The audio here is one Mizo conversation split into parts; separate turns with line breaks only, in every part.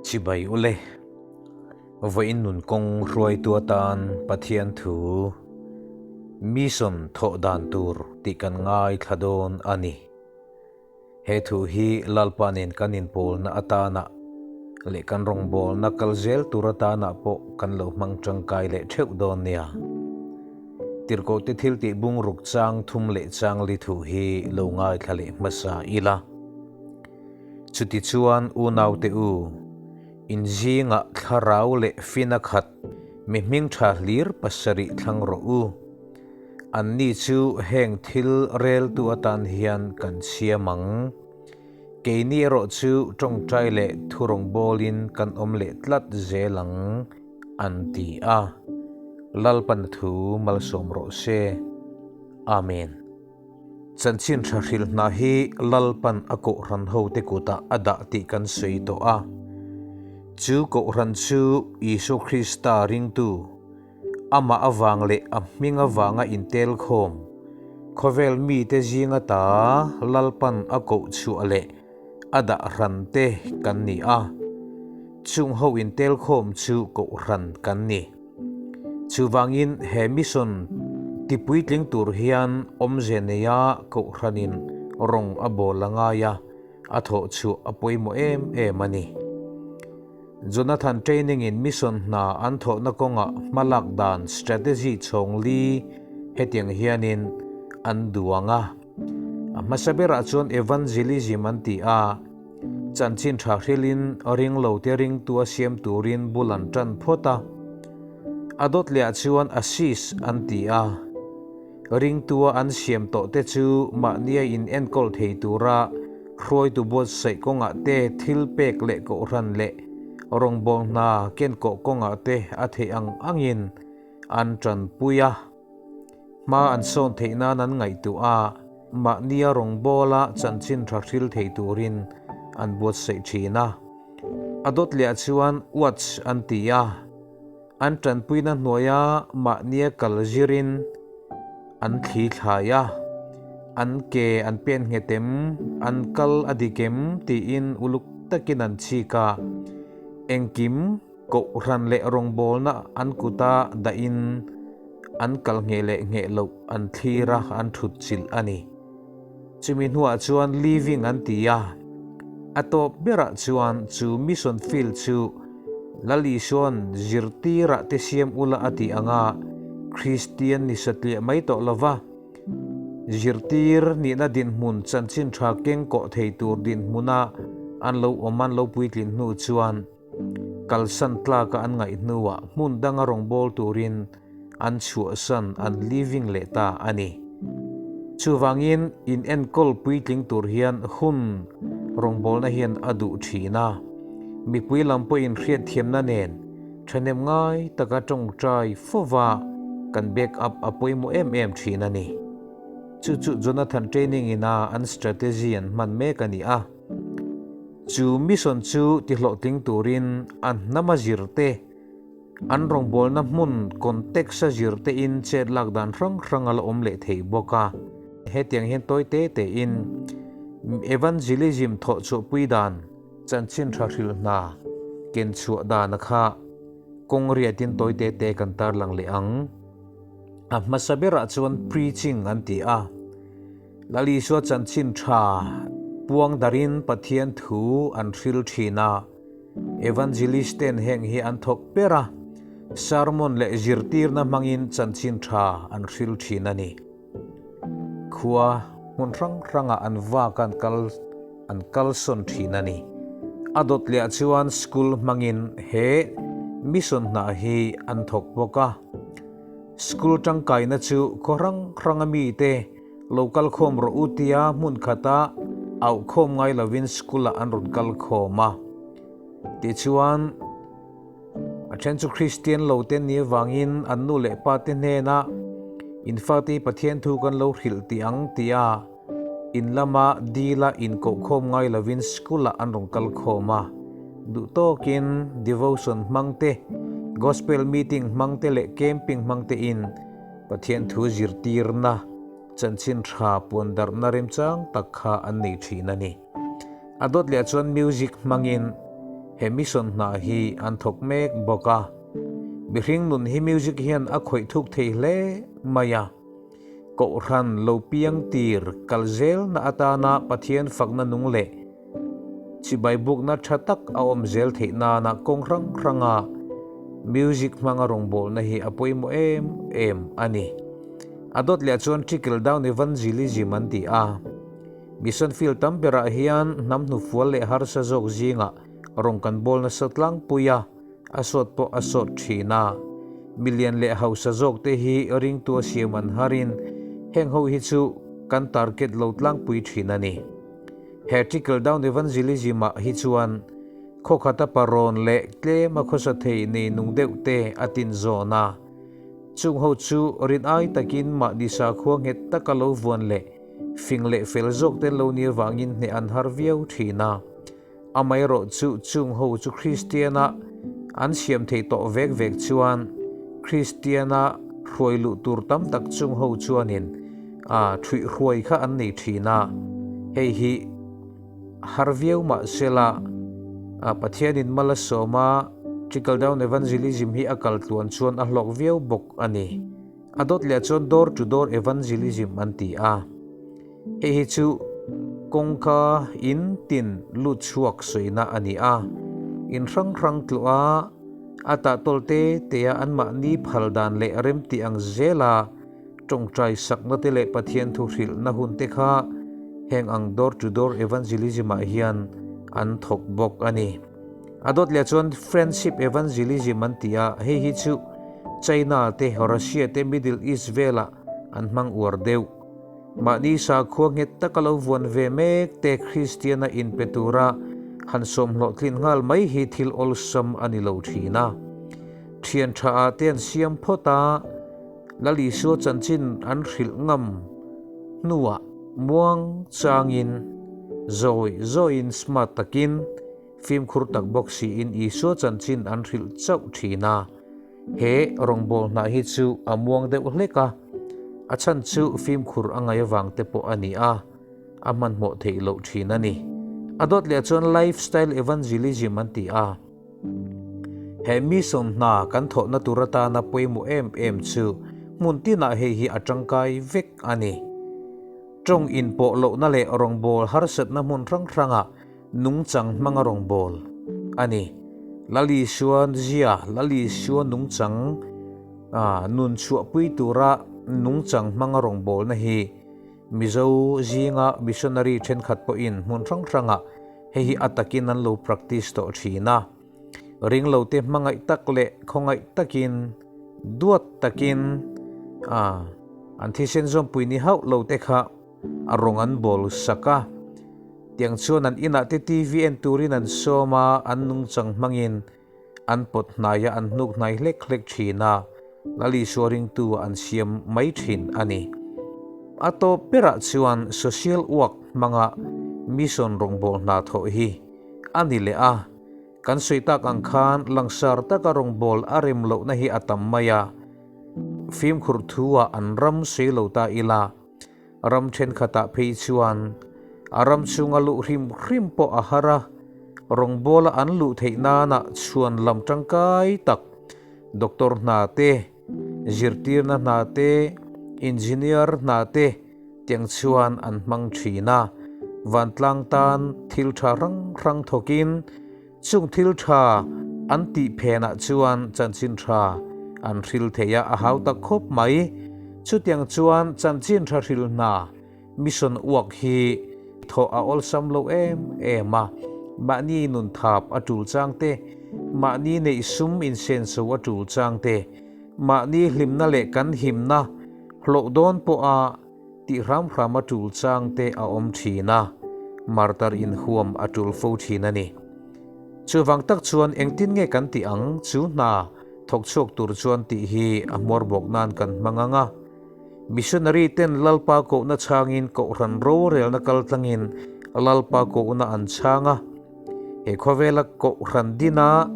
Chibai ule, vawiin nun kawng hruaitu atan Pathian thu Mission thawh dan tur tih kan ngaithla dawn a ni. He thu hi Lalpa nen kan inpawlna atana leh kan rawngbawlna kal zel tur atana pawh kan lo hmang tangkai leh theuh dawn nia. Tirhkohte thiltih bungruk chang thum leh chang li thu hi lo ngaithla leh hmasa ila. Chutichuan unaute u, inzingah thlarau leh fina khat mi hmingtha hlir pasarih thlang rawh u. Anni chu heng thil reltu atan hian kan siam ang. Keini erawh chu tawngtai leh thurawngbawlin kan awm leh tlat zel ang, an ti a. Lalpan a thu malsawm rawh se. Amen. Chanchin tha hrilh hna hi Lalpan a kohhran hote kutah a dah tih kan sawi tawh a. Chu kohhran chu Isua Krista ringtu, Amah avang leh a hming avanga intel khawm, khawvel mite zinga ta Lalpan a koh chhuah leh a dah hran te kan ni a, chung ho intel khawm chu koh hran kan ni. Chuvangin he mission tipuitling tur hian awmze neia kohhranin rawng a bawl a ngai a, a thawh chhuah a pawimawh em em a ni. Jonathan Training in mission hna an thawhna kawngah hmalak dan strategy chhawng li hetiang hianin an duang a. A hmasa berah chuan evangelism an ti a, chanchin tha hrilhin ringlote ringtu a siam turin bul an tan phawt a. A dawt lehah chuan assist an ti a. Ringtua an siam tawh te chu mahnia in enkawl thei tura hruaitu buatsaih kawngah te thil pek leh kohhran leh rawngbâwl hna kenkawh kawngah te a theih ang angin an tanpui a. Hma an sawn theih nan an ngaihtuah a, mahnia rawngbâwla chanchin tha hril thei turin an buatsaih thin a. A dawt lehah chuan watch an ti a. An tanpuina hnuaia mahnia kal zirin an thli thlai a, an ke an pen nghet em, an kal a dik em tiin uluk takin an chhik a, engkim kohhran leh rawngbawlna an kuta dahin an kal ngheh leh ngheh loh an thlir a, an thut chilh a ni. Chumi hnuah chuan living an ti a, a tawp berah chuan chu mission field chu Lal Isua'n zirtirah te siam ula a tih anga Kristian ni satliah mai tawh lova, zirtir nihna dinhmun chanchin tha keng kawh thei tur dinhmuna an lo awm an lo puitlin hnu chuan kalsan tlaka an ngaih hnuah hmun danga rawngbâwl turin an chhuahsan an living leh ta a ni. Chuvangin in enkawl puitling tur hian hun rawngbawlna hian a duh thin a, mipui lam pawhin hriatthiamna nen thahnem ngai taka tawngtai fova kan back up a pawimawh em em thin a ni. Chu chu Jonathan training ina an strategy an hman mek a ni a. Chu mission chu tihlawhtling turin a hnama zirte, An rawngbawlna hmun context a zir te in chet lak dan hrang hrang a la awm leh thei bawk a. Hetiang hian tawi te te in evangelism thawh chhuahpui dan, chanchin tha hrilh hna ken chhuah dan a kha kawng riat in tawi te te kan tarlang leh ang. A hmasa berah chuan preaching an ti a. Lal Isua chanchin tha puang darin Pathian thu an hril thin a. Evangelist ten heng hi an thawk ber a, sermon leh zirtirna hmangin chanchin tha an hril thin a ni. Khua hmun hrang hrangah an vak an kal an kalsawn thin a ni. A dawt lehah chuan school hmangin he mission hna hi an thawk bawk a. School tangkaina chu khaw hrang hranga mite Lo kal khawm rawh u tia hmun khata auh khawm ngai lovin school ah an rawn kal khawm a. Tichuan, a then chu Kristian lo te ni avangin an nu leh pa te hnenah in fate hi Pathian thu kan lo hrilh tih ang tia in lama dila inkoh khawm ngai lovin school ah an rawn kal khawm a. Duh tawkin devotion hmang te, gospel meeting hmang te leh camping hmang te in Pathian thu zirtirna chanchin tha puan darhna remchang tak kha an nei thin a ni. A dawt leh chuan music hmangin he mission hna hi an thawk mek bawk a. Mihring nun hi music hian a khawih thuk thei hle mai a. Kohhran lo piang tir kal zelna atana Pathian fakna nung leh chibai bukna tha tak a awm zel theih nana kawng hrang hranga music hmanga rawngbawlna hi a pawimawh em em a ni. A dawt leh chuan Trickle Down Evangelism an ti a. Mission field tam berah hian hnam hnufual leh harsa zawk zingah rawng kan bawl nasa tlangpui a, a sawt pawh a sawt thin a. Milian leh hausa zawk te hi ringtu a siam an harin heng ho hi chu kan target lo tlangpui thin a ni. He Trickle Down Evangelism ah hi chuan khawkhata parawn leh tlem a khawsa thei nei nung deuh te a tin zawn a. Chung ho chu rin ai takin mahni sakhua nghet taka lo vuan leh fing leh fel zawk te lo ni avangin hneh an har viau thin a. Amaherawh chu chung ho chu Kristiana an siam thei tawh vek vek chuan Kristiana hruai luh tur tam tak chung ho chuanin a thuih hruai kha an nei thin a. Hei hi har viau mah sela Pathianin mal a sawm a, Trickle Down Evangelism hi a kal tluan chuan a hlawk viau bawk a ni. A dawt leh chuan Door to Door Evangelism an ti a. Hei hi chu kawngka in tin lut chhuak sawina a ni a. In hrang hrang tluah a, a tahtawl te te a anmahni phal dan leh remti ang zela tawngtai sakna te leh Pathian thu hrilhna hun te kha heng ang Door to Door Evangelism ah hian an thawk bawk a ni. A dawt leh chuan Friendship Evangelism an ti a, hei hi chu China te, Russia te, Middle East velah an hmang uar deuh. Mahni sakhua nghet taka lo vuan ve mek te Kristiana inpe tura han sawmhlawh tlin nghal mai hi thil awlsam a ni lo thin a. Thian tha ah te an siam phawt a, Lal Isua chanchin an hrilh ngam hnuah muang changin, zawi zawiin smart takin, fimkhur tak bawk siin Isua chanchin an hrilh chauh thin a. He rawngbâwl hnah hi chu a muang deuh hlek a, a chhan chu fimkhur a ngaih avang te pawh a ni a, a hmanhmawh theih loh thin a ni. A dawt leh chuan Lifestyle Evangelism an ti a. He mission hna kan thawhna tur atana pawimawh em em chu hmun tinah hei hi a tangkai vek a ni. Tawng inpawh lohna leh rawngbâwl harsatna hmun hrang hrangah nungchang hmanga rawngbâwl a ni. Lal Isua zia, Lal Isua nungchang nun chhuahpui tura nungchang hmanga rawngbâwlna hi Mizo zinga missionary thenkhat pawhin hmun hrang hrangah hei hi a takin an lo practice tawh thin a. Ringlote hmangaih tak leh khawngaih takin, duat takin an thisen zawmpui ni hauh lo te kha a rawng an bawl sak a. Tiang chuan an inah te TV en turin an sawm a, an nungchang hmangin An pawt hnaia an hnuk hnai hlek hlek thin a, Lal Isua ringtu an siam mai thin a ni. A tawp berah chuan social work hmanga mission rawngbâwl hna thawh hi a ni leh a, kan sawi tak ang khan langsar taka rawngbâwl a rem lohna hi a tam mai a, fimkhur thu-ah an ram sawi lo ta ila, Ram thenkhatah phei chuan a ram chhunga luh hrim hrim pawh a har a, rawngbawla an luh theih nana chhuan lam tangkai tak doctor hna te, zirtirna hna te, engineer hna te tiang chuan an hmang thin a, vantlang tan thil tha hrang hrang thawkin Chung thil tha an tih phenah chuan chanchin tha an hril thei a, a hau tak khawp mai. Chutiang chuan chanchin tha hril hna mission uak hi thawh a awlsam lo em em a, mahni nun thap a tul chang te, mahni neih sum insenso a tul chang te, mahni hlimna leh kan himna hlawh dawn pawha Tih hram hram a tul chang te a awm thin a, martar inhuam a tul fo thin a ni. Chuvang tak chuan engtin nge kan tih ang chu hna thawk chhuak tur chuan tih hi a hmuar bawk nan kan hmang ang a. Missionary ten Lalpa kohna chhangin Kohhran rorelna kal tlangin Lalpa kohna an chhang a. He khawvela Kohhran dina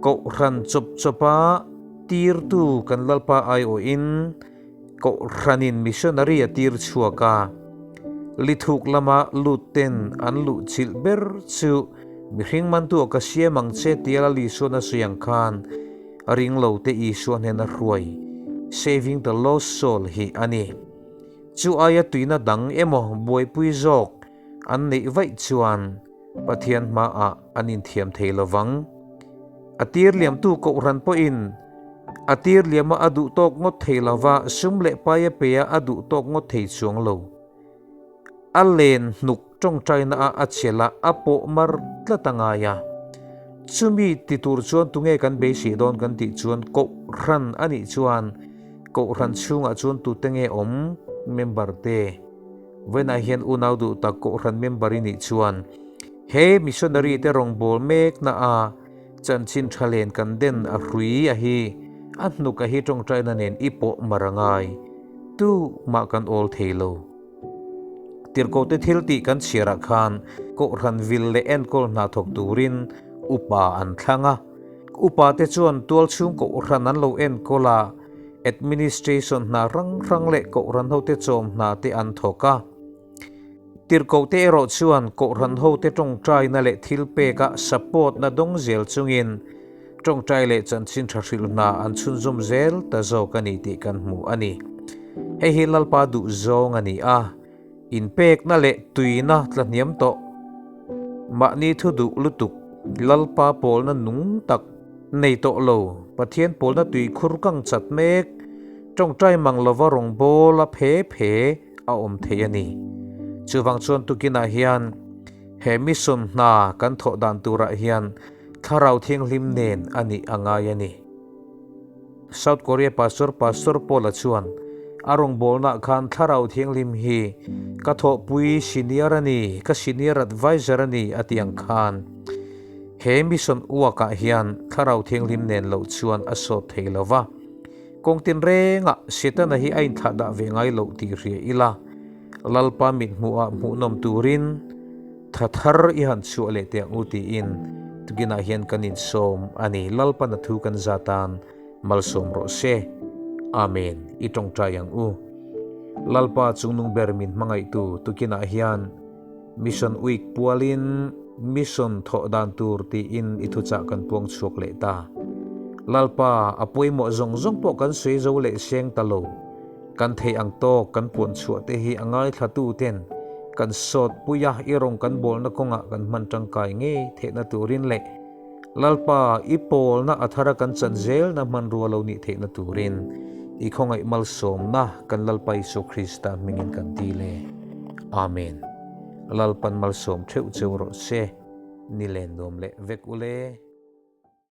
Kohhran chawp chawpa tirtu kan Lalpa aiawhin Kohhranin missionary a tir chhuak a, lithuk lama lut ten an luh chilh ber chu Mihring mantu a ka siam ang che tia Lal Isuan a sawi ang khan ringlo te Isua hnena hruai, saving the lost soul, hi a ni. Chu aia tuina dang emaw buaipui zawk an neih vaih chuan Pathian hmaah an inthiam thei lo vang. A tir liamtu Kohhran pawhin a tir liama a duh tawk ngawt thei lo va, sum leh paia peia a duh tawk ngawt thei chuang lo. A len hnuk tawngtaina ah a chel a, a pawh mar tlat a ngai a. Chumi ti tur chuan tunge kan beisei dawn kan tih chuan Kohhran a nih chuan Kohhran chhungah chuan tute nge awm member te? Vawiinah hian unau duh tak Kohhran member i nih chuan he missionary te rawngbâwl mêkna a chanchin ṭha len kan den a hrui a hi a hnuk a hi ṭawngṭaina nen i pawh mar a ngai. Tu mah kan awl thei lo. Tirhkohte thil tih kan chhiarah khan Kohhran vil leh enkawl hna thawk turin upa an thlang a. Upa te chuan tualchhung Kohhran an lo enkawl a, Administration hna hrang hrang leh Kohhran hote chawm hna te an thawk a. Tirhkohte erawh chuan Kohhran hote tawngtaina leh thilpeka support na dawng zel chungin tawngtai leh chanchin tha hrilh hna an chhunzawm zel ta zawk a ni tih kan hmu a ni. Hei hi Lalpa duh zawng a ni a, inpekna leh tuina tlahniam tawh mahni thu duh lutuk Lalpa pawlna nung tak nei tawh lo, Pathian pawlna tui khur kang chat mek, tawngtai mang lova rawngbâwl a phe phe a awm thei a ni. Chuvang chuan tukinah hian he mission hna kan thawh dan turah hian Thlarau Thianghlim nen a nih a ngai a ni. South Korea Pastor Pastor Paul-a chuan a rawngbawlnaah khan Thlarau Thianghlim hi ka thawhpui senior a ni, ka senior advisor a ni a tih ang khan he mission uakah hian Thlarau Thianghlim nen loh chuan a sawt thei lo va. Kawng tinrengah Setana hi a inthlahdah ve ngai loh tih hria ila, Lalpa mithmuhah hmuhnawm turin tha thar i han chhuah leh teh ang u tiin tukinah hian kan insawm a ni. Lalpan a thu kan zatan malsawm rawh se. Amen. I tawngtai ang u. Lalpa chungnung ber min hmangaihtu tukinah hian Mission Week pualin Mission thawh dan tur tiin i thuchah kan puang chhuak leh ta. Lalpa a pawimawh zawng zawng pawh kan sawi zo leh seng ta lo. Kan theih ang tawk kan puan chhuah te hi a ngaithlatu ten kan sawt pui a, i rawng kan bawlna kawngah kan hman tangkai ngei theihna turin leh Lalpa i pawlna a thara kan chan zelna hmanrua lo nih theihna turin i khawngaih malsawmna kan Lalpa Isua Krista hmingin kan dil e. Amen. Lalpan malsawm theuh cheu rawh se. Ni len nuam leh vek ule.